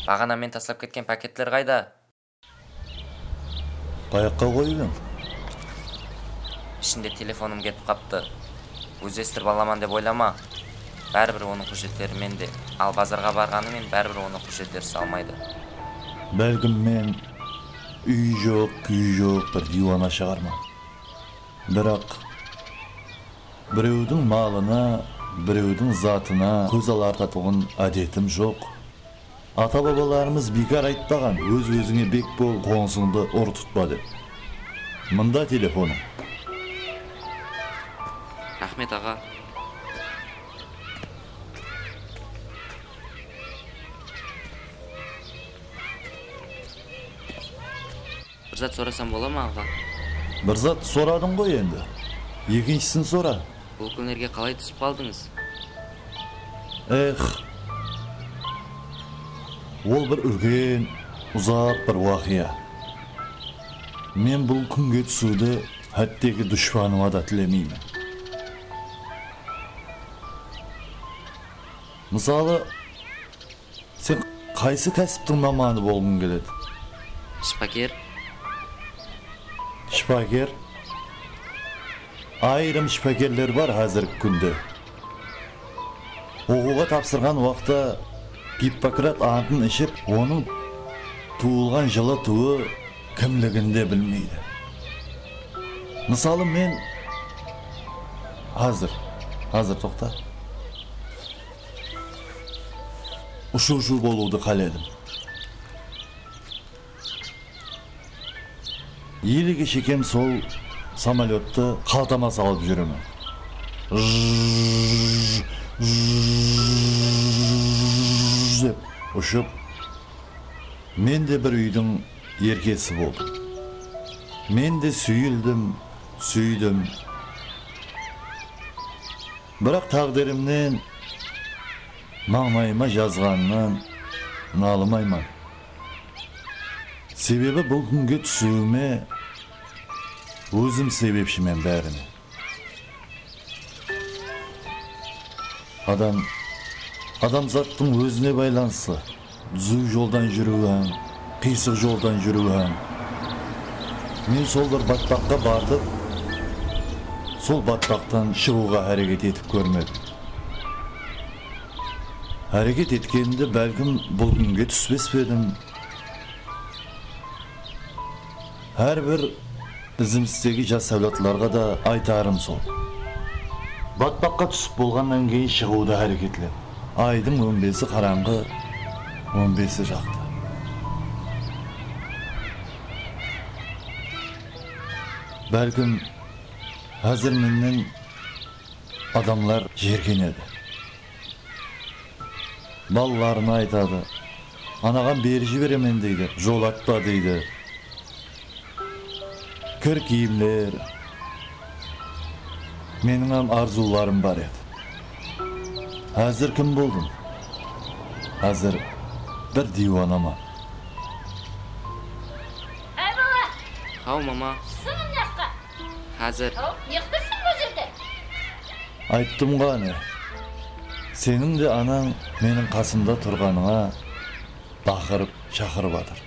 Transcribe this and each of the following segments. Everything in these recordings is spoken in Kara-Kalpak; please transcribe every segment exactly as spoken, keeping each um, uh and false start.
Baǵana men taslap ketken paketler qayda? Qayaqqa qoyıp eń? Ishinde telefonım ketip qaptı. Ózlestirip alaman dep oylama. Báribir onıń hújjetleri mende. Al, bazarǵa barǵanı men báribir onıń hújjetlerisiz almaydı. Bálkim men úyi joq, kúyi joq bir diywana shıǵarman. Biraq birewdiń malına, birewdiń zatına kóz alartatuǵın ádetim joq. Ata-babalarımız biykar aytpaǵan, "Óz-ózińe bek bol, qońsıńdı ur tutpa", dep. Mında telefonıń. Raxmet, aǵa. Bir zat sorasam bola ma, aǵa? Bir zat soradıń ǵoy endi. Ekinshisin sora. Bul kúnlerge qalay túsip qaldıńız? Ex. Ol bir úlken, uzaq bir waqıya. Men bul kúnge túsiwdi hátteki dushpanıma da tilemeymen. Mısalı, sen qaysı kásiptiń mamanı bolǵıń keledi? Shıpaker. Shıpaker? Ayırım shıpakerler bar házirgi kúnde. Oqıwǵa tapsırǵan waqıtta Gippokrat antın iship, onıń tuwılǵan jılı tuwı kimligin de bilmeydi. Mısalı, men házir, házir toqta. Ushıwshı bolıwdı qáledim. Elege shekem sol samolyottı qaltama salıp júremen. Jjjj, jjjj dep ushıp, men de bir úydiń erkesi boldım. Men de súyildim, súydim. Biraq táǵdirimnen, mańlayıma jazǵanınan nalımayman. Sebebi bul kúnge túsiwime ózim sebepshimen bárine. Adam, adamzattıń ózine baylanıslı. Dúziw joldan júriw hám, qıysıq joldan júriw hám. Men sol bir batpaqqa batıp, sol batpaqtan shıǵıwǵa háreket etip kórmedim. Háreket etkenimde, bálkim, bul kúnge túspes pe edim? Hár bir izimizdegi jas áwladlarǵa da aytarım sol. Batpaqqa túsip bolǵannan keyin shıǵıwdı háreketlen. Aydıń on besi qarańǵı, on besi jaqtı. Bálkim, házir mennen adamlar jerkenedi. Balalarına aytadı, "Anaǵan berip jiberemen", deydi, "jolatpa", deydi. Kir kiyimler. Meniń hám arzıwlarım bar edi. Házir kim boldım? Házir bir diywanaman. Áy, bala! Haw, mama. Shıǵıń mıyaqqa! Házir. Haw, ne qıpsıń bul jerde? Ayttım ǵo, áne. Seniń de anań meniń qasımda turǵanıńa baqırıp shaqırıp atır.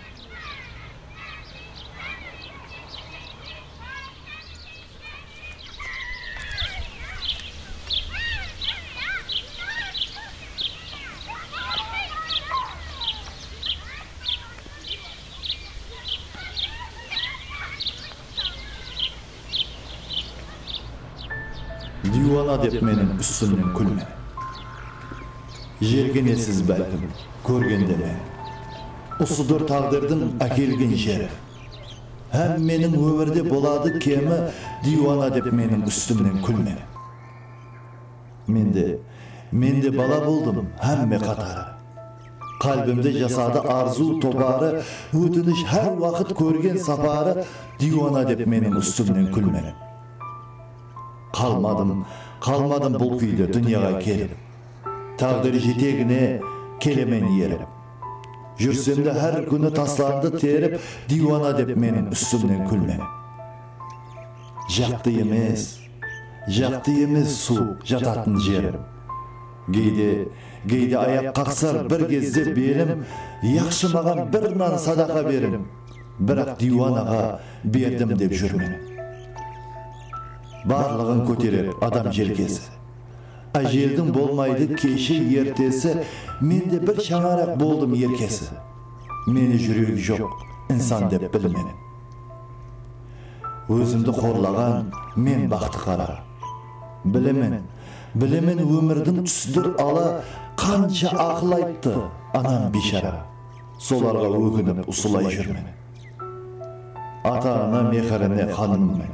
Diywana dep meniń ústimnen kúlme. Jerkenesiz bálkim, kórgende meni. Usıdur táǵdirdiń ákelgen jeri. Hámmeniń ómirde boladı kemi, diywana dep meniń ústimnen kúlme. Men de, men de bala boldım hámme qatarı. Qálbimde jasadı arzıw toparı, ótinish hár waqıt kórgen saparı, diywana dep meniń ústimnen kúlme. Qalmadım, qalmadım bul kúyde dúnyaǵa kelip. Táǵdir jetegine kelemen erip. Júrsem de hár kúni taslardı terip, diywana dep meniń ústimnen kúlme. Jaqtı emes, jaqtı emes suw jatatın jerim. Geyde, geyde ayaq qaqsar bir gezde belim, yaqshı maǵan bir nan sadaqa beriń, biraq diywanaǵa berdim dep júrmen. Barlıǵın kóterer adam jelkesi. Ájeldiń bolmaydı keshi ertesi, men de bir shańaraq boldım erkesi. Meni júregi joq insan dep bilmen. Ózimdi xorlaǵan men baxtı qara. Bilemen, bilemen ómirdiń túsidur ala, qansha aqıl ayttı anam biyshara. Solarǵa ókinip usılay júrmen. Ata-ana mehirine qandım men.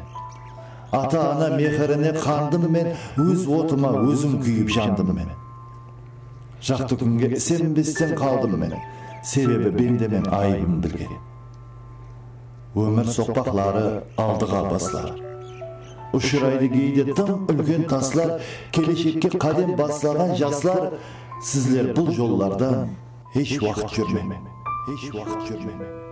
Ata-ana mehirine qandım men, óz otıma ózim kúyip jandım men. Jaqtı kúnge isenbesten qaldım men, sebebi bendemen ayıbın bilgen. Ómir soqpaqları aldıǵa baslar. Ushıraydı geyde dım úlken taslar, keleshekke qádem baslaǵan jaslar, sizler bul jollardan hesh waqıt júrmeń, hesh waqıt júrmeń.